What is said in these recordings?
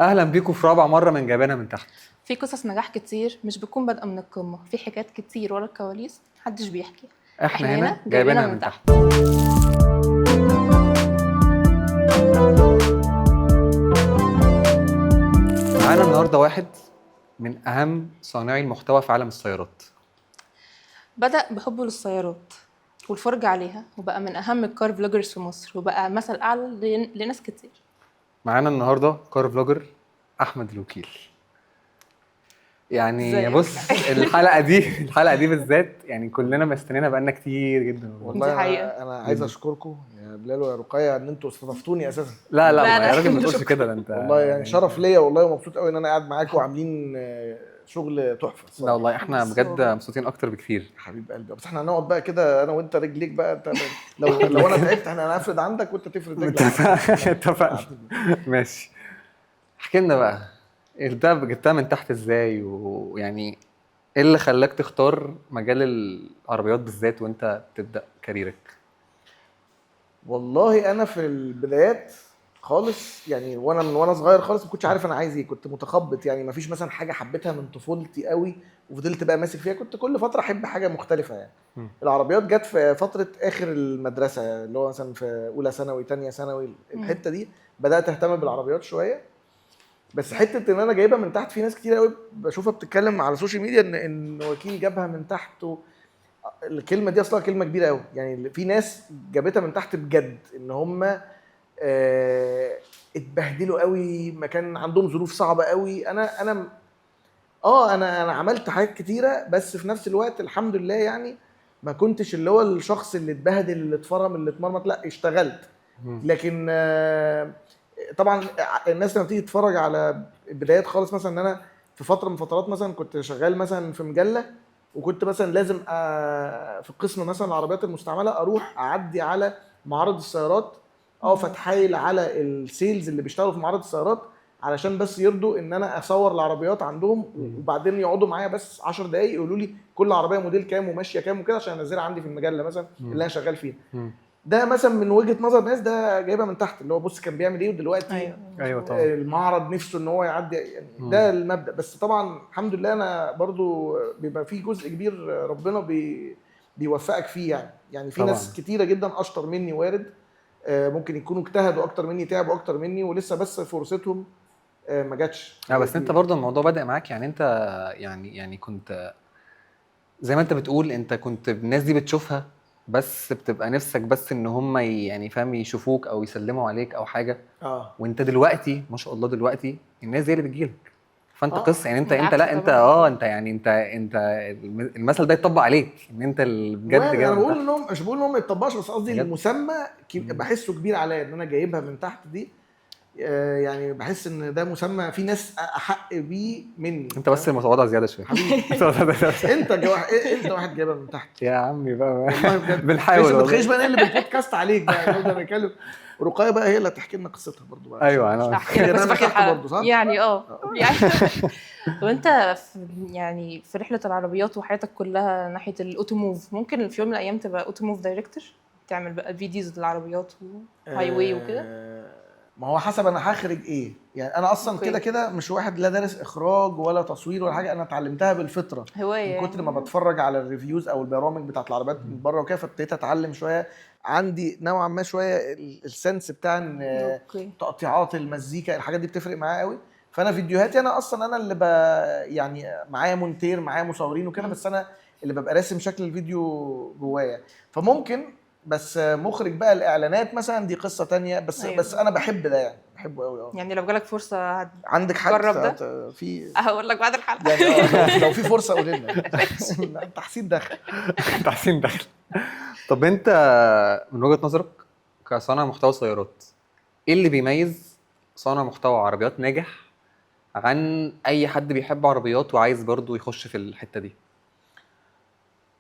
اهلا بيكم في رابع مرة من جايبينها من تحت. في قصص نجاح كتير مش بتكون بادئه من القمه، في حكايات كتير ورا الكواليس محدش بيحكي. احنا هنا جايبينها من تحت. معانا النهارده واحد من اهم صانعي المحتوى في عالم السيارات. بدأ بحبه للسيارات والفرجة عليها، وبقى من أهم ال car vloggers في مصر، وبقى مثل أعلى لناس كتير. معانا النهارده car vlogger احمد الوكيل. يعني بص، الحلقة دي بالذات يعني كلنا مستنينا بقالنا كتير جدا والله. انا عايز اشكركم يا بلال ويا رقيه ان انتوا استضفتوني اساسا. لا لا يا راجل ما تقولش كده، ده انت والله يعني شرف ليا والله، ومبسوط قوي ان انا قاعد معاكم وعاملين شغل تحفة. لا والله احنا بجد مبسوطين اكتر بكتير حبيب قلبي. بس احنا هنقعد بقى كده انا وانت، رجليك بقى انت لو انا تعبت احنا هنفرد عندك وانت تفرد رجلك. اتفقنا ماشي. احكي لنا بقى ده جبتها من تحت ازاي، ويعني ايه اللي خلاك تختار مجال العربيات بالذات وانت تبدا كاريرك؟ والله انا في البدايات خالص يعني وانا صغير خالص ما كنتش عارف انا عايز ايه، كنت متخبط يعني. ما فيش مثلا حاجة حبيتها من طفولتي قوي وفضلت بقى ماسك فيها، كنت كل فترة احب حاجة مختلفة يعني. العربيات جت في فترة اخر المدرسة، اللي هو مثلا في اولى ثانوي ثانية ثانوي، الحتة دي بدات اهتم بالعربيات شوية. بس حتة ان انا جايبها من تحت، في ناس كتير قوي بشوفها بتتكلم على ال social media ان وكيل جابها من تحت الكلمة دي اصلا كلمة كبيرة قوي يعني. في ناس جابتها من تحت بجد، ان هم اتبهدلوا قوي، ما كان عندهم ظروف صعبة قوي. انا انا انا انا عملت حاجات كتيرة، بس في نفس الوقت الحمد لله يعني ما كنتش اللي هو الشخص اللي اتبهدل اللي اتفرم اللي اتمرمط، لا اشتغلت. لكن طبعا الناس لما تيجي تتفرج على البدايات خالص، مثلا ان انا في فترة من فترات مثلا كنت شغال مثلا في مجلة، وكنت مثلا لازم في قسم مثلا العربيات المستعملة اروح اعدي على معارض السيارات، اقف اتحايل على ال sales اللي بيشتغلوا في معارض السيارات علشان بس يرضوا ان انا اصور العربيات عندهم، وبعدين يقعدوا معايا بس 10 دقايق يقولوا لي كل عربية موديل كام وماشية كام وكده، عشان انزلها عندي في المجلة مثلا اللي انا شغال فيها. ده مثلا من وجهه نظر ناس ده جايبها من تحت، اللي هو بص كان بيعمل ايه ودلوقتي ايوه طبعا المعرض نفسه ان هو يعدي يعني. ده المبدا. بس طبعا الحمد لله انا برضو بيبقى فيه جزء كبير ربنا بيوفقك فيه يعني في طبعًا. ناس كتيرة جدا اشطر مني وارد، ممكن يكونوا اجتهدوا اكتر مني، تعبوا اكتر مني، ولسه بس فرصتهم ما جاتش. بس انت برضو الموضوع بدأ معاك يعني، انت يعني كنت زي ما انت بتقول، انت كنت الناس دي بتشوفها بس بتبقى نفسك بس ان هم يعني فاهم يشوفوك او يسلموا عليك او حاجة. وانت دلوقتي ما شاء الله دلوقتي الناس دي اللي بتجيلك، فانت قصة يعني انت لا انت انت يعني انت المثل ده يتطبق عليك ان انت بجد. انا بقول انهم مش بقول انهم ما يتطبقش، بس قصدي المسمى بحسه كبير عليا ان انا جايبها من تحت دي. يعني بحس ان ده مسمى في ناس احق بيه مني. انت بس المتواضع زيادة شوية حبيبي. انت واحد جايبها من تحت يا عمي بقى والله بجد بنحاول. ما تخليش بقى نقلب البودكاست عليك بقى، نفضل نتكلم. رقيه بقى هي اللي هتحكي لنا قصتها برضو بقى. ايوه انا بس برضو صح يعني يعني. وانت يعني في رحله العربيات وحياتك كلها ناحية ال automove، ممكن في يوم من الايام تبقى automove director، تعمل بقى videos للعربيات و highway وكده؟ ما هو حسب انا هخرج ايه يعني. انا اصلا كده كده مش واحد لا دارس اخراج ولا تصوير ولا حاجة، انا اتعلمتها بالفطرة هواية من كتر ما بتفرج على ال reviews او البرامج بتاعت العربيات من بره وكده، فابتديت اتعلم شوية. عندي نوعا ما شوية ال sense بتاع ان تقطيعات المزيكا الحاجات دي بتفرق معايا قوي. فانا فيديوهاتي انا اصلا انا اللي يعني معايا مونتير معايا مصورين وكده، بس انا اللي ببقى راسم شكل الفيديو جوايا. فممكن بس مخرج بقى الاعلانات مثلا دي قصة تانية. بس أيوة. بس انا بحب ده يعني، بحبه قوي. يعني لو جالك فرصة عندك حد ده في هقول لك بعد الحلقة يعني. لو في فرصة قول لنا. تحسين دخل. تحسين دخل. طب انت من وجهه نظرك كصانع محتوى سيارات، ايه اللي بيميز صانع محتوى عربيات ناجح عن اي حد بيحب عربيات وعايز برضو يخش في الحتة دي؟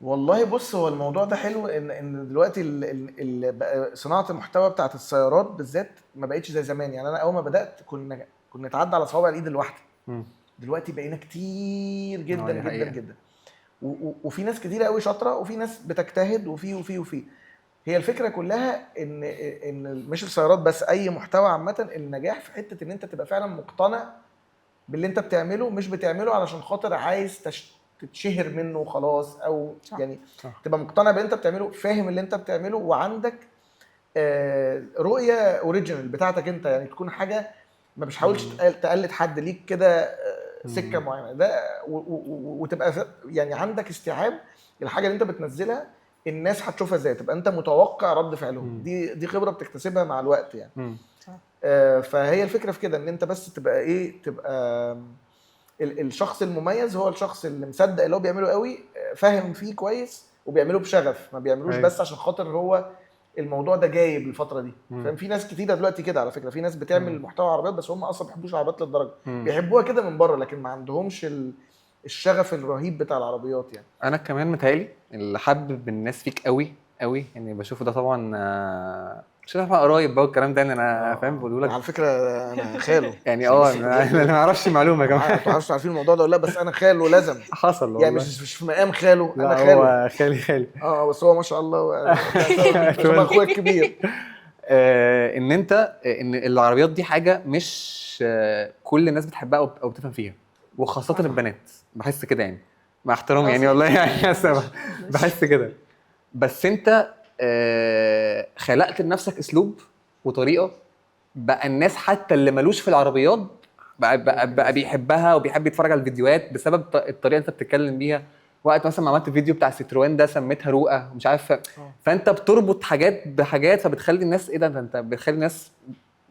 والله بص، هو الموضوع ده حلو ان دلوقتي صناعة المحتوى بتاعت السيارات بالذات ما بقتش زي زمان يعني. انا اول ما بدات كنا نتعدى على صوابع الايد الواحدة. دلوقتي بقينا كتير جدا جدا جدا، وفي ناس كتير قوي شاطرة، وفي ناس بتجتهد، وفي وفي وفي. هي الفكرة كلها ان مش السيارات بس، اي محتوى عامة، النجاح في حتة ان انت تبقى فعلا مقتنع باللي انت بتعمله، مش بتعمله علشان خاطر عايز تتشهر منه وخلاص، او صح. يعني صح. تبقى مقتنع باللي انت بتعمله، فاهم اللي انت بتعمله، وعندك رؤية original بتاعتك انت، يعني تكون حاجة ما بتحاولش تقلد حد، ليك كده سكة معينة ده، وتبقى يعني عندك استيعاب الحاجة اللي انت بتنزلها الناس هتشوفها ازاي، تبقى انت متوقع رد فعلهم. دي خبره بتكتسبها مع الوقت يعني. فهي الفكرة في كده، ان انت بس تبقى ايه، تبقى الشخص المميز هو الشخص اللي مصدق اللي هو بيعمله قوي، فاهم فيه كويس وبيعمله بشغف، ما بيعملوش بس عشان خاطر هو الموضوع ده جايب الفترة دي. فاهم؟ في ناس كتيرة دلوقتي كده على فكرة، في ناس بتعمل محتوى عربيات بس هم اصلا ما بيحبوش العربيات للدرجة، بيحبوها كده من بره، لكن ما عندهمش الشغف الرهيب بتاع العربيات يعني. انا كمان متهيألي اللي حبب الناس فيك قوي قوي، يعني بشوفه ده طبعا، مش عارف قرايب بقى والكلام ده، ان انا فاهم بقوله لك على فكرة انا خاله يعني عشان بس انا ما اعرفش المعلومة يا جماعة. انتوا عارفين الموضوع ده ولا لا؟ بس انا خاله لازم حصل والله، يعني مش في مقام خاله، انا لا خاله. هو خالي خالي. بس هو ما شاء الله شبه اخويا الكبير. ان انت ان العربيات دي حاجة مش كل الناس بتحبها او بتفهم فيها، وخاصة البنات، بحس كده يعني، مع احترامي يعني والله يعني بحس كده. بس انت خلقت لنفسك اسلوب وطريقه بقى الناس حتى اللي ملوش في العربيات بقى بيحبها وبيحب يتفرج على الفيديوهات بسبب الطريقة اللي انت بتتكلم بيها. وقت مثلا ما عملت فيديو بتاع سيتروين ده سميتها رؤى ومش عارف، فانت بتربط حاجات بحاجات، فبتخلي الناس ايه ده، انت بتخلي الناس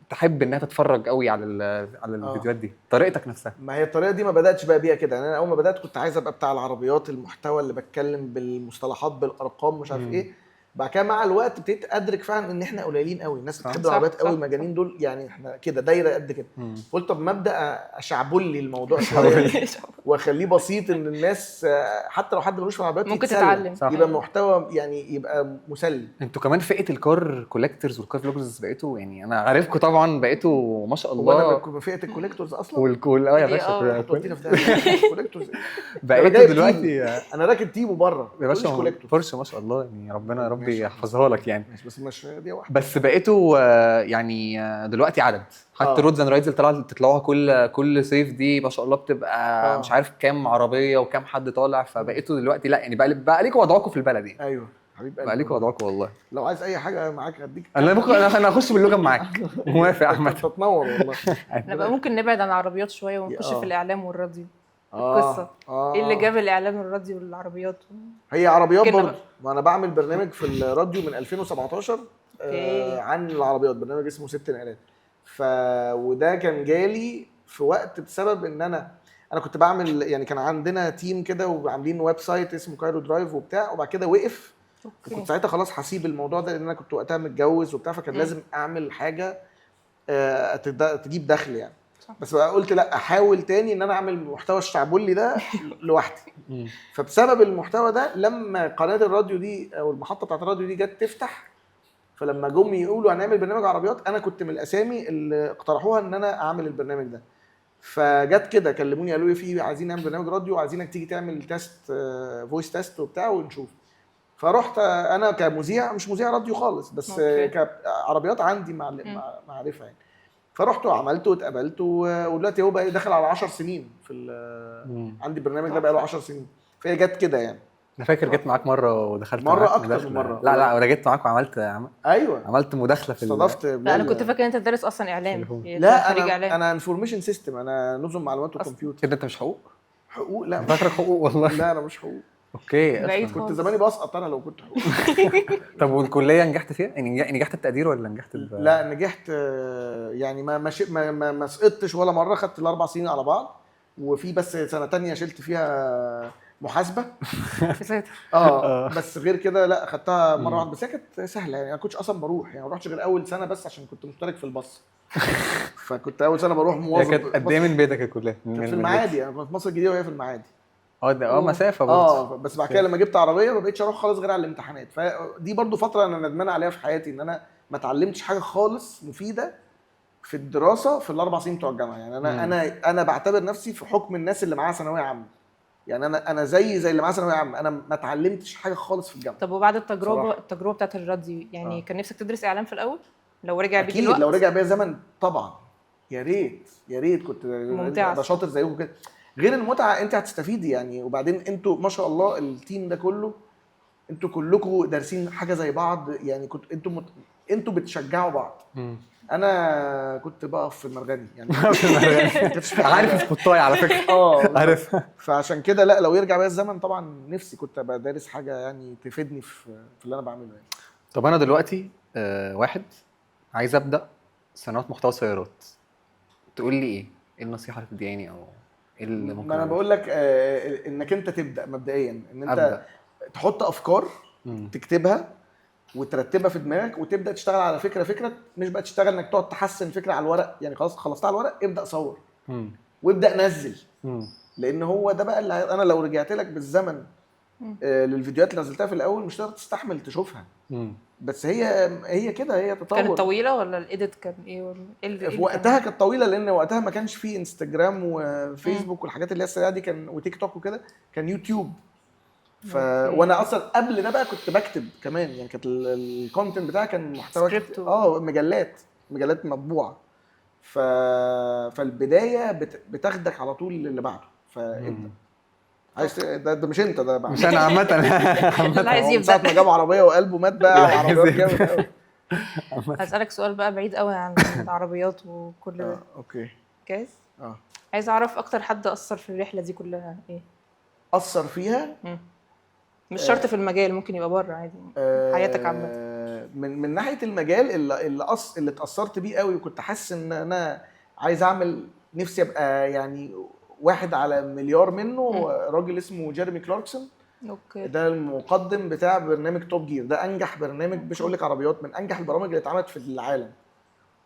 تحب انها تتفرج قوي على على الفيديوهات دي، طريقتك نفسها. ما هي الطريقة دي ما بداتش بقى بيها كده يعني. انا اول ما بدات كنت عايز ابقى بتاع العربيات، المحتوى اللي بتكلم بالمصطلحات بالارقام مش عارف ايه. بعد كده مع الوقت ابتديت ادرك فعلا ان احنا قليلين قوي، الناس بتحب العربيات قوي، المجانين دول يعني، احنا كده دايرة قد كده. قلت طب ما ابدا اشعبولي الموضوع شوية واخليه بسيط، ان الناس حتى لو حد ملوش في العربيات ممكن يتسلى. تتعلم. يبقى محتوى يعني يبقى مسلي. انتوا كمان فئة ال car collectors وال car vloggers بقيتوا يعني، انا عارفكم طبعا بقيتوا ما شاء هو انا الله. من فئة ال collectors اصلا؟ والكل يا باشا حطيتنا في ده collectors. بقيتوا دلوقتي. انا راكب تيبو بره يا باشا، بورشه ما شاء الله يعني، ربنا يا رب يحفظها لك يعني. ماشي، بس مش دي واحدة بس بقيتوا يعني دلوقتي عدد حتى Roads and Rides اللي طلعت تطلعوها كل صيف دي ما شاء الله بتبقى مش عارف كام عربية وكام حد طالع، فبقيتوا دلوقتي لا يعني بقى ليكوا وضعكم في البلد يعني. ايوه حبيب قلبي، بقى ليكوا وضعكم والله. لو عايز اي حاجة معاك هديك. انا ممكن انا هخش باللغة معاك موافق يا احمد. تتنور والله. احنا بقى ممكن نبعد عن العربيات شوية ونخش في الاعلام والراديو. القصة ايه اللي جاب الاعلام والراديو والعربيات؟ هي عربيات برضه، ما انا بعمل برنامج في الراديو من 2017 عن العربيات، برنامج اسمه 6 نقلات. وده كان جالي في وقت بسبب ان انا كنت بعمل يعني، كان عندنا team كده وعاملين website اسمه Cairo Drive وبتاع، وبعد كده وقف. كنت ساعتها خلاص هسيب الموضوع ده لان انا كنت وقتها متجوز وبتاع، فكان لازم اعمل حاجة تجيب دخل يعني. صح. بس بقى قلت لا احاول تاني ان انا اعمل محتوى الشعبولي ده لوحدي. فبسبب المحتوى ده لما قناة الراديو دي او المحطة بتاعت الراديو دي جت تفتح، فلما جم يقولوا هنعمل برنامج عربيات، انا كنت من الاسامي اللي اقترحوها ان انا اعمل البرنامج ده. فجت كده كلموني قالوا لي في عايزين نعمل برنامج راديو، وعايزينك تيجي تعمل test، voice test وبتاع ونشوف. فرحت انا كمذيع، مش مذيع راديو خالص، بس كعربيات عندي معرفة يعني. فرحت وعملته واتقبلت، ودلوقتي هو بقى داخل على 10 سنين في عندي البرنامج ده بقى له 10 سنين. فهي جت كده يعني. انا فاكر جيت معاك مرة ودخلت مرة اكتر من مرة. لا لا انا جيت معاك وعملت ايوه عملت مداخله في استضفت. لا انا كنت فاكر ان انت دارس اصلا اعلام. لا انا information system، انا نظم معلومات وكمبيوتر. كده انت مش حقوق؟ حقوق لا، فاكرك حقوق والله. لا انا مش حقوق. okay، كنت زماني بسقط انا لو كنت حقوق. طب والكلية نجحت فيها؟ يعني نجحت بتقدير ولا نجحت لا نجحت يعني ما ما ما, ما سقطتش ولا مرة، خدت ال4 سنين على بعض، وفي بس سنة تانية شلت فيها محاسبه. بس غير كده لا خدتها مرة واحدة، بس هي كانت سهلة يعني. انا كنتش اصلا بروح يعني، ما رحتش غير اول سنة بس عشان كنت مشترك في الباص. فكنت اول سنة بروح مواظب. كانت قد ايه من بيتك الكلية؟ كانت في المعادي، انا كنت في مصر الجديدة وهي في المعادي. ده مسافة برضه. بس بعد كده لما جبت عربية ما بقتش اروح خالص غير على الامتحانات. فدي برضو فترة انا ندمان عليها في حياتي، ان انا ما اتعلمتش حاجة خالص مفيدة في الدراسة في ال4 سنين بتوع الجامعة يعني. انا انا بعتبر نفسي في حكم الناس اللي معاها ثانوية عامة. يعني انا زي اللي معاه ثانوية عامة، انا ما اتعلمتش حاجة خالص في الجامعة. طب وبعد التجربة صراحة. التجربة بتاعت الراديو يعني كان نفسك تدرس اعلام في الاول؟ لو رجع بيك اكيد الوقت؟ لو رجع بيا الزمن طبعا، يا ريت يا ريت كنت ممتعة. ابقى شاطر زيكم كده. غير المتعة انت هتستفيدي يعني. وبعدين انتوا ما شاء الله ال team ده كله انتوا كلكم دارسين حاجة زي بعض يعني، كنت انتوا انتوا بتشجعوا بعض. انا كنت بقف في المرغني يعني ما كانش في حاجة. عارف سبوتاي على فكرة. عارف. فعشان كده لا، لو يرجع بيا الزمن طبعا نفسي كنت ابقى دارس حاجة يعني تفيدني في اللي انا بعمله يعني. طب انا دلوقتي واحد عايز ابدا صناعة محتوى سيارات، تقول لي ايه؟ ايه النصيحة اللي تدياني او ايه اللي ممكن ما انا أعمله؟ بقول لك انك انت تبدا مبدئيا، ان انت ابدا تحط افكار تكتبها وترتبها في دماغك وتبدا تشتغل على فكرة فكرة، مش بقى تشتغل انك تقعد تحسن فكرة على الورق يعني. خلاص خلصتها على الورق ابدا صور وابدا نزل، لان هو ده بقى اللي انا لو رجعت لك بالزمن للفيديوهات اللي نزلتها في الاول مش هتقدر تستحمل تشوفها. بس هي كده، هي تطور. كانت طويلة ولا ال edit كان ايه ولا ايه اللي في وقتها كانت طويلة، لان وقتها ما كانش فيه انستجرام وفيسبوك والحاجات اللي هي السريعة دي، كان وتيك توك وكده، كان يوتيوب. وانا اصلا قبل ده بقى كنت بكتب كمان يعني، كانت ال content بتاعي كان محتوى سكريبت مجلات مطبوعة. فالبدايه بتاخدك على طول للي بعده. فابدا عايز ده مش انت، ده مش انا عامة. اللي عايز من ساعة يبدا ما جاب عربية وقلبه مات بقى على عربيات جامد قوي. هسألك سؤال بقى بعيد قوي عن العربيات وكل ده. okay. جاهز؟ عايز اعرف اكتر حد اثر في الرحلة دي كلها ايه؟ اثر فيها؟ مش شرط في المجال، ممكن يبقى بره عادي، حياتك عامة. من ناحية المجال اللي اتاثرت بيه قوي وكنت حاسس ان انا عايز اعمل، نفسي ابقى يعني 1 على مليار منه، راجل اسمه جيرمي كلاركسون. okay. ده المقدم بتاع برنامج Top Gear، ده انجح برنامج، مش هقول لك عربيات، من انجح البرامج اللي اتعملت في العالم.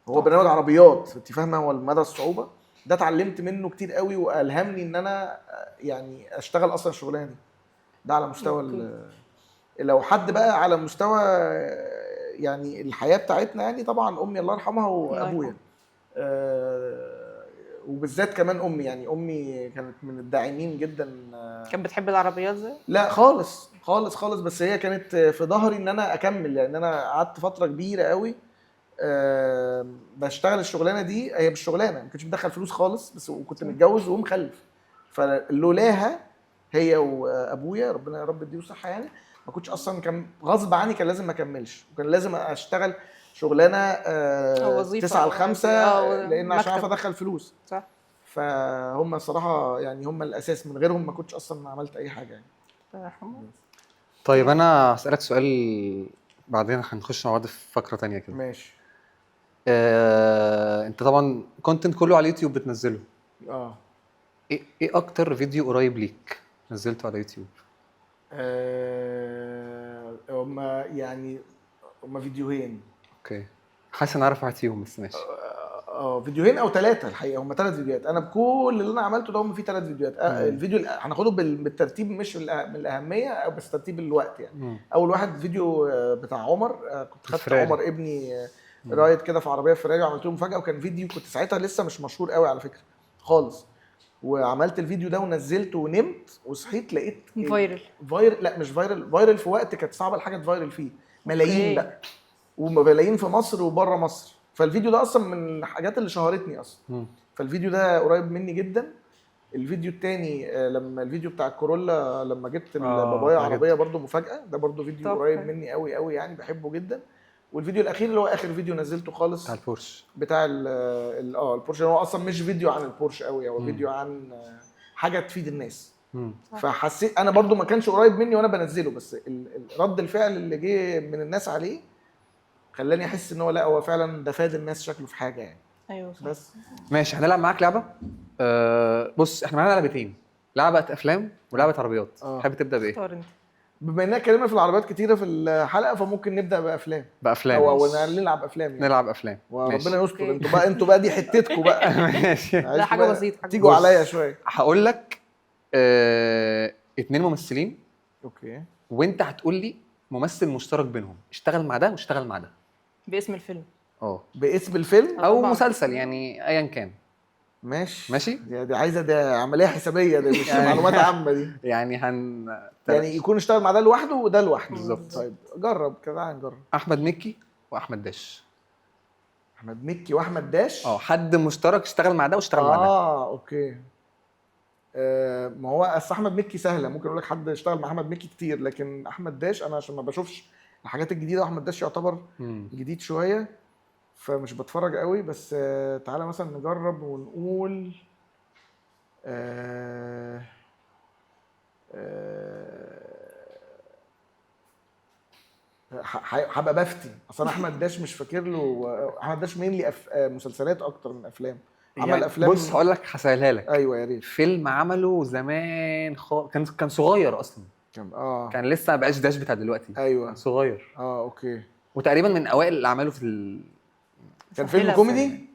هو برنامج عربيات، انت فاهمه هو مدى الصعوبة. ده اتعلمت منه كتير قوي والهمني ان انا يعني اشتغل اصلا الشغلانة دي. ده على مستوى لو حد بقى على مستوى يعني الحياة بتاعتنا يعني، طبعا امي الله يرحمها وابويا، وبالذات كمان امي يعني. امي كانت من الداعمين جدا. كانت بتحب العربيات زي؟ لا خالص خالص خالص، بس هي كانت في ظهري ان انا اكمل. لان انا قعدت فترة كبيرة قوي بشتغل الشغلانة دي، هي مش شغلانة، ما كنتش بدخل فلوس خالص، بس وكنت متجوز ومخلف. فلولاها هي وابويا ربنا يا رب يديه صحة يعني، ما كنتش اصلا، كان غصب عني كان لازم ما اكملش، وكان لازم اشتغل شغلانة 9 ل 5 لان عشان اعرف ادخل فلوس. صح. فهم الصراحة يعني هم الاساس، من غيرهم ما كنتش اصلا عملت اي حاجة يعني. طيب انا هسالك سؤال بعدين هنخش مع بعض في فقره ثانية كده. ماشي. انت طبعا content كله على اليوتيوب بتنزله. ايه اكتر فيديو قريب ليك نزلته على يوتيوب؟ هما يعني هما فيديوهين. okay. حاسس ان اعرف واحد فيهم بس ماشي. فيديوهين او 3 الحقيقة، هم 3 فيديوهات. انا بكل اللي انا عملته ده هم في 3 فيديوهات. الفيديو هناخده بالترتيب، مش من الاهمية او بس ترتيب الوقت يعني. اول واحد فيديو بتاع عمر، كنت خدت عمر ابني ride كده في عربية فيراري وعملت له مفاجاة، وكان فيديو كنت ساعتها لسه مش مشهور قوي على فكرة خالص، وعملت الفيديو ده ونزلته ونمت وصحيت لقيت viral. viral؟ لا مش viral، viral في وقت كانت صعبة الحاجة ت viral فيه، ملايين بقى، وملايين في مصر وبره مصر. فالفيديو ده اصلا من الحاجات اللي شهرتني اصلا. فالفيديو ده قريب مني جدا. الفيديو الثاني لما الفيديو بتاع الكورولا، لما جبت بابايا عربية برده مفاجاة، ده برده فيديو قريب مني قوي قوي يعني، بحبه جدا. والفيديو الاخير اللي هو اخر فيديو نزلته خالص بتاع البورش، بتاع البورش. هو اصلا مش فيديو عن البورش قوي، هو فيديو عن حاجة تفيد الناس. فحسيت انا برضو ما كانش قريب مني وانا بنزله، بس رد الفعل اللي جه من الناس عليه خلاني احس ان هو لا، هو فعلا ده فاد الناس شكله في حاجة يعني. ايوه صح. بس ماشي، هنلعب معاك لعبه. بص احنا معانا لعبتين، لعبه افلام ولعبه عربيات. تحب تبدا بايه؟ اختار انت. بما اننا اتكلمنا في العربيات كتيرة في الحلقة، فممكن نبدا بافلام. بافلام او نلعب افلام يعني. نلعب افلام وربنا يستر. انتوا بقى دي حتتكم بقى. ماشي. لا حاجة بسيطة، تيجوا عليا شوية. هقول لك 2 ممثلين. okay. وانت هتقول لي ممثل مشترك بينهم، اشتغل مع ده واشتغل مع ده. باسم الفيلم. باسم الفيلم او مسلسل يعني، ايا كان. ماشي ماشي؟ دي عايزه، ده عملية حسابيه، ده مش يعني- معلومات عامة دي. يعني يعني يكون اشتغل مع ده لوحده وده لوحده. بالظبط. طيب جرب كده، تعالى نجرب. احمد مكي واحمد داش. احمد مكي واحمد داش. حد مشترك اشتغل مع ده واشتغل مع ده. okay. ما هو اصل احمد مكي سهلة، ممكن اقول لك حد اشتغل مع احمد مكي كتير، لكن احمد داش انا عشان ما بشوفش الحاجات الجديدة، واحمد داش يعتبر جديد شوية فمش بتفرج قوي. بس تعالى مثلا نجرب ونقول هبقى بفتي اصل احمد داش مش فاكر له. احمد داش mainly مسلسلات اكتر من افلام. عمل يعني افلام. بص هقول لك، هسهلها لك. ايوه يا ريت. فيلم عمله زمان كان صغير اصلا، كان كان لسه ما بقاش داش بتاع دلوقتي. ايوه كان صغير. okay. وتقريبا من اوائل اللي عمله في كان فيلم سهلها. كوميدي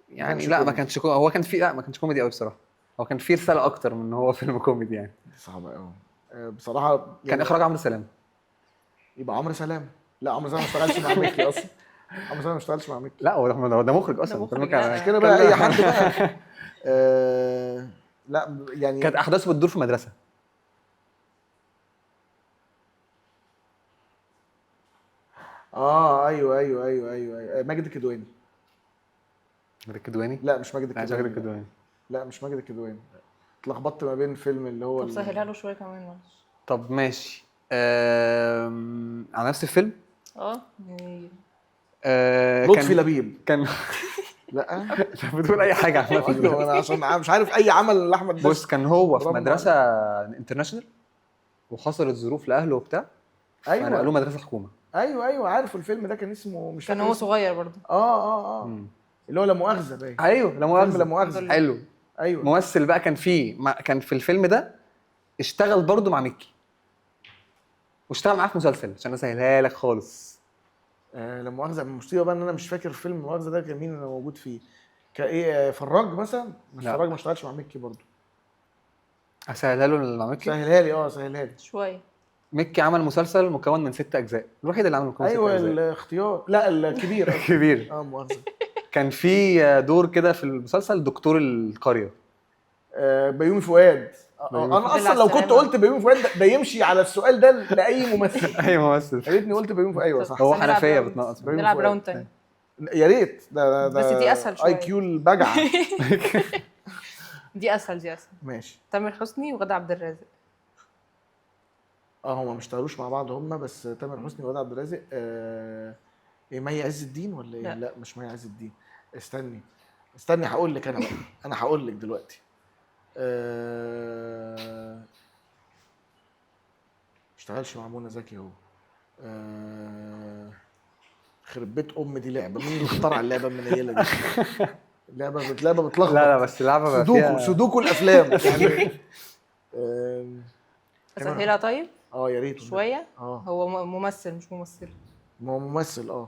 يعني كانش لا ما كوميدي. كانش هو كان في، لا ما كانش كوميدي قوي بصراحة، هو كان فيه رسالة اكتر من ان هو فيلم كوميدي يعني. صعب قوي بصراحة. كان يعني اخراج عمرو سلامه. يبقى عمرو سلامه. لا عمرو سلامه ما اشتغلش مع مكي اصلا. عمرو سلامه ما اشتغلش مع مكي. لا هو ده مخرج اصلا. ده مخرج، كان- لا. مش كده بقى اي حد بقى. لا يعني كانت احداثه بتدور في مدرسه. ايوه ايوه ايوه ايوه, أيوة. ماجد الكدواني. ماجد الكدواني؟ لا مش ماجد لا مش الكدواني. ماجد الكدواني. لا مش ماجد الكدواني، اتلخبطت ما بين فيلم اللي هو طب سهلها له شوية كمان معلش. طب ماشي. على نفس الفيلم. يعني لطفي لبيب. كان لا انت بتقول اي حاجة عامة. انا عشان مش عارف اي عمل لاحمد داش. بص كان هو في برافو. مدرسه international وحصلت ظروف لاهله وبتاع، ايوه فنقلوه مدرسه حكومة. ايوه ايوه عارف الفيلم ده كان اسمه مش كان فاكر هو اسمه. صغير برضه. اللي هو لا مؤاخذة باين. ايوه لا مؤاخذة. لا مؤاخذة. حلو. ايوه ممثل بقى كان فيه كان في الفيلم ده اشتغل برضه مع مكي واشتغل معاه في مسلسل، عشان اسهلها لك خالص. لا مؤاخذة. المصيبة بقى ان انا مش فاكر فيلم مؤاخذة ده كان مين اللي موجود فيه. كايه فراج مثلا؟ مش لا. فراج ما اشتغلش مع مكي برضه. اسهلها له مع مكي. سهلها لي. سهلها لي شوية. مكي عمل مسلسل مكون من 6 اجزاء، الوحيد اللي عمل مكون من 6 ايوه اجزاء. الاختيار. لا الكبير. الكبير. مؤاخذة. كان في دور كده في المسلسل دكتور القرية. بيومي فؤاد. بيومي انا اصلا لو كنت قلت بيومي فؤاد ده يمشي على السؤال ده لاي ممثل. اي ممثل. يا ريتني قلت بيومي فؤاد. ايوه صح. هو حنفية بتنقط. نلعب round تاني يا ريت. ده بس دي اسهل شوية. IQ البجعه. دي اسهل، دي اسهل. ماشي. تامر حسني وغادة عبد الرازق. هما ما اشتغلوش مع بعض هما، بس تامر حسني وغادة عبد الرازق. ايه مي عز الدين ولا ايه؟ لا. لا مش مي عز الدين. استني هقول لك انا بقى. انا هقول لك دلوقتي. اشتغلش مع منى زكي هو. خرب بيت ام دي لعبه. مين اللي اخترع اللعبة المنيله دي؟ لعبه بتلخبط. لا بس اللعبة بقى فيها سودوكو الافلام يعني. اسهلها طيب؟ يا ريت شوية. هو ممثل مش ممثل. ما هو ممثل. هو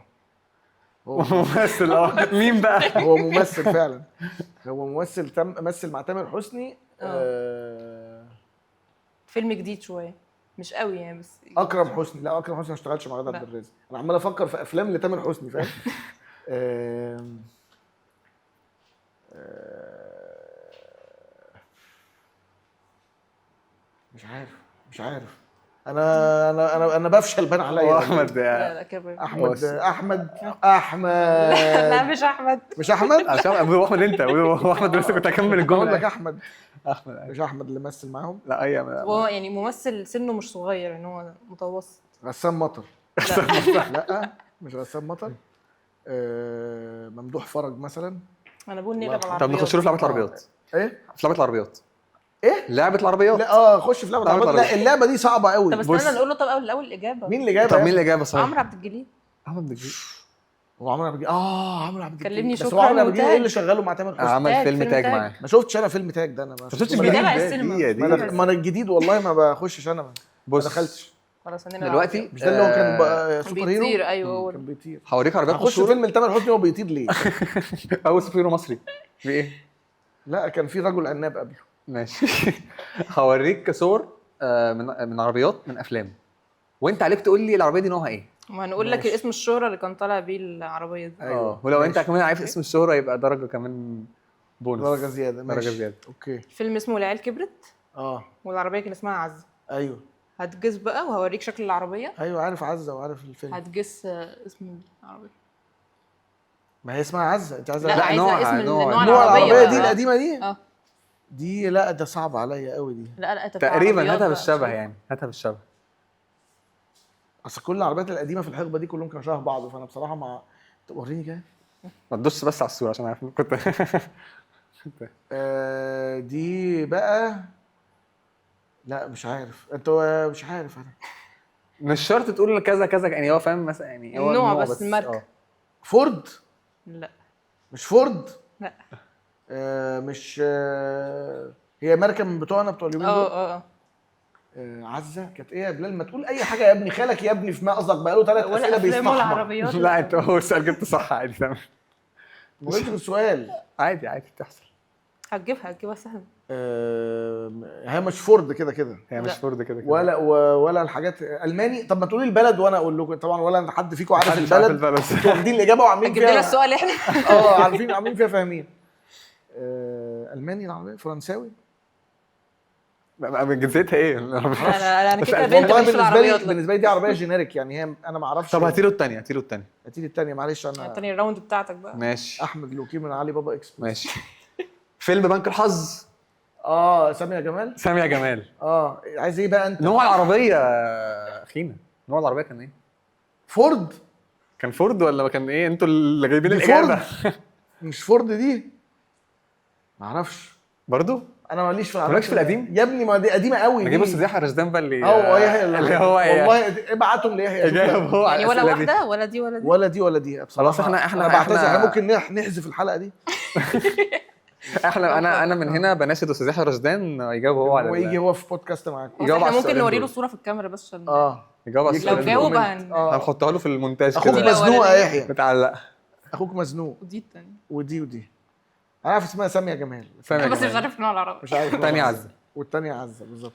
ممثل. مين بقى؟ هو ممثل فعلا. هو ممثل مثل مع تامر حسني. فيلم جديد شوية مش قوي يعني بس. اكرم حسني. لا اكرم حسني ما اشتغلش مع غادة عبد الرازق. انا عمال افكر في افلام لتامر حسني فاهم. مش عارف. انا انا انا انا بفشل بان عليا. احمد. لا كبر. احمد احمد احمد. لا مش احمد. مش احمد. عشان ابو احمد انت ابو احمد، بس كنت هكمل الجملة. اقول لك احمد. احمد مش احمد اللي مثل معاهم. لا ايوه هو يعني ممثل سنة مش صغير يعني هو متوسط. غسان مطر. لا مش غسان مطر. ممدوح فرج مثلا. انا بقول نقلب العربيات. طب نخش له في لعبه العربيات. ايه في لعبه العربيات. ايه لعبه العربيات. لا خش في لعبه العربيات. لا اللعبة دي صعبة قوي. طب استنى نقول له. طب اول الاجابة مين اللي جايبها؟ طب مين اللي جايبها صحيح؟ عمرو عبد الجليل. عمرو عبد الجليل. هو عمرو عبد الجليل. عمرو عبد الجليل. كلمني. شكرا. بس هو عمرو عبد الجليل ايه اللي شغالة مع تامر حسني؟ عمل فيلم تاج معاه. ما شفتش انا فيلم تاج ده. انا ما شفتش الجديد. السينما. ما انا الجديد والله ما بخشش انا. ما دخلتش. خلاص هنلعب دلوقتي. مش ده اللي هو كان super hero؟ بيطير. ايوه هو كان بيطير. هوريك عربيات. هخش فيلم لتامر حسني وهو بيطير ليه؟ اول super hero مصري في ايه؟ لا كان في رجل عناب قبله. ماشي. هوريك صور من عربيات من افلام، وانت عليك تقول لي العربية دي نوعها ايه. وهنقول لك اسم الشهرة اللي كان طالع بيه العربية دي. ايوه ولو انت كمان عارف اسم الشهرة يبقى درجه كمان. بونص. درجه زيادة. ماشي. درجه زيادة. okay. الفيلم اسمه العيال كبرت. والعربية كان اسمها عزه. ايوه. هت guess بقى وهوريك شكل العربية. ايوه عارف عزه وعارف الفيلم. هت guess اسم العربية. ما هي اسمها عزه. انت عايزه لا، عايزه اسم نوع نوع نوع العربية العربية دي بقى. القديمة دي. دي لا ده صعب عليا قوي دي. لا انت بتاع تقريبا عربيات هاتها بقى. بالشبه يعني، هاتها بالشبه. اصل كل العربيات القديمة في الحقبة دي كلهم كانوا شبه بعض، فانا بصراحة ما طب وريني كده. ما تدوسش بس على الصورة عشان عارف كنت دي بقى لا مش عارف، انت مش عارف انا. مش شرط تقول كذا كذا يعني، هو فاهم مثلا يعني هو النوع بس، الماركة. فورد؟ لا. مش فورد؟ لا. مش هي ماركة من بتوعنا بتوع اليومين دول. عزه كانت ايه يا بلال؟ ما تقول اي حاجة يا ابني، خالك يا ابني في مأزق بقاله 3 ولا اسئلة افلام ولا بيستحمر. عربيات. لا انت هو السؤال جبته صح عادي تمام. ما قلتش السؤال. عادي عادي بتحصل. هتجيبها سهل. هي مش فورد كده كده. هي مش لا. فورد كده كده. ولا الحاجات الماني. طب ما تقولي البلد وانا اقول لكم طبعا، ولا حد فيكم عارف محدش عارف البلد. البلد. انتوا واخدين الاجابة وعاملين هتجيب لنا فيها السؤال احنا. عارفين، عاملين فيها فاهمين. الماني العربية، فرنساوي. من جنسيتها ايه؟ لا انا بس كده بنت والله ماليش في بالنسبة لي، العربيات. لا. بالنسبة لي دي عربية generic يعني، هي انا ما اعرفش. طب هاتيله الثانية، هاتيله الثانية. هاتيلي الثانية معلش انا. الثانية ال round بتاعتك بقى. ماشي احمد لوكي من علي بابا اكسبرس. ماشي. فيلم بنك الحظ. سامية جمال. سامية جمال. عايز ايه بقى انت؟ نوع العربية اخينا، نوع العربية كان ايه؟ فورد. كان فورد ولا كان ايه؟ انتوا اللي جايبين دي الاجابة. فورد؟ مش فورد دي، ما اعرفش برضه؟ انا ماليش في العربيات. مالكش في القديم؟ يا ابني ما دي قديمة قوي. انا جايب استاذ يحيى رشدان بقى اللي يحيى اللي هو إيه؟ والله ابعتهم ليحيى. جايب هو على يعني ولا الأسئلة دي. واحدة ولا دي ولا دي ولا دي ولا دي بصراحة. خلاص احنا انا بعتذر، احنا ممكن نحذف الحلقة دي. احنا انا من هنا بناشد استاذ يحيى رشدان يجاوب هو على ويجي هو في بودكاست معاكم. يجاوب احنا على ممكن السؤالين نوري له دول. صوره في الكاميرا بس عشان يجاوب على يكتب لو السؤالين جاوب دول. هنحطها له في المونتاج اخوك كده. مزنوق يا يحيى. متعلق. اخوك مزنوق. ودي الثانية. ودي انا عارف اسمها سامية جمال. سامية بس جمال. مش عارف نوع العربية. مش عارف. الثانية عزه. والثانية عزه بالظبط.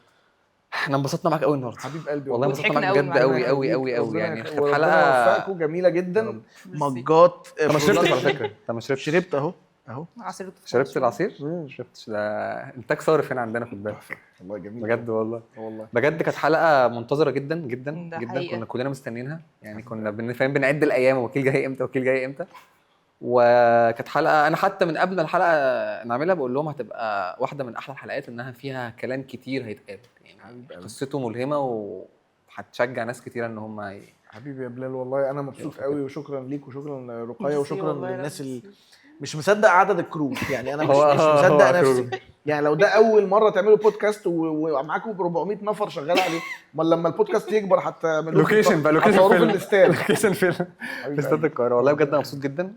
احنا انبسطنا معاك قوي النهارده حبيب قلبي والله انبسطنا وضحكنا معاك قوي بجد معاك. قوي قوي قوي قوي يعني. كانت ربنا حلقة يوفقكم، جميلة جدا. ميرسي. مجات. انت ما شربتش على فكرة، انت ما شربتش. شربت اهو اهو. عصير التفاح. شربت العصير؟ ما شربتش. ده انتاج صارف هنا عندنا، خد بالك. والله جميل بجد والله. والله بجد كانت حلقة منتظره جدا جدا ده جدا. حقيقة. كنا كلنا مستنيينها يعني، كنا فاهم بنعد الايام، وكيل جاي امتى وكيل جاي امتى. وكانت حلقة انا حتى من قبل ما الحلقة نعملها بقول لهم هتبقى واحدة من احلى الحلقات، انها فيها كلام كتير هيتقال يعني، قصته ملهمة وهتشجع ناس كتيرة ان هم حبيبي يا بلال والله انا مبسوط قوي، وشكرا ليك وشكرا لرقيه وشكرا للناس اللي مش مصدق عدد ال crew يعني. انا مش مصدق نفسي يعني. لو ده اول مرة تعملوا بودكاست ومعاكم 400 نفر شغال عليه، امال لما البودكاست يكبر حتى location بقى، location فين الاستاد، location فين في استاد القاهرة. والله بجد انا مبسوط جدا،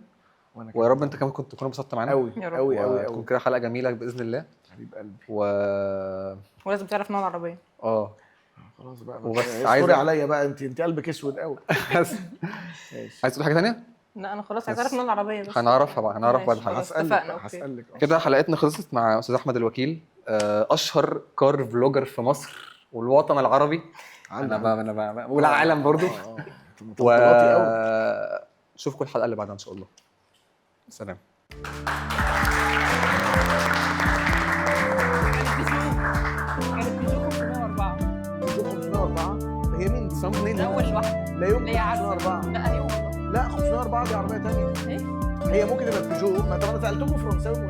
ويا رب انت كمان كنت تكونوا انبسطت معانا قوي قوي قوي قوي. تكون كده حلقة جميلة باذن الله حبيب قلبي. ولازم تعرف نوع العربية. خلاص بقى وبس. عايز عليا بقى، انت قلبك اسود قوي. عايز تقول حاجة ثانية؟ لا انا خلاص عايز اعرف نوع العربية بس. هنعرفها بقى، هنعرف بعد الحلقة. هسألك. كده حلقتنا خلصت مع استاذ احمد الوكيل، اشهر car vlogger في مصر والوطن العربي. انا بقى انا بقى والعالم برضو. و اشوفكم الحلقة اللي بعدها ان شاء الله. سلام. كانت بيجو 504. بيجو 504 هي مين دي؟ اول واحدة. لا يمكن 504. لا هي والله. لا 504 دي عربية ثانية. ايه؟ هي ممكن تبقى بيجو. ما طب انا سالتكم فرنساوي.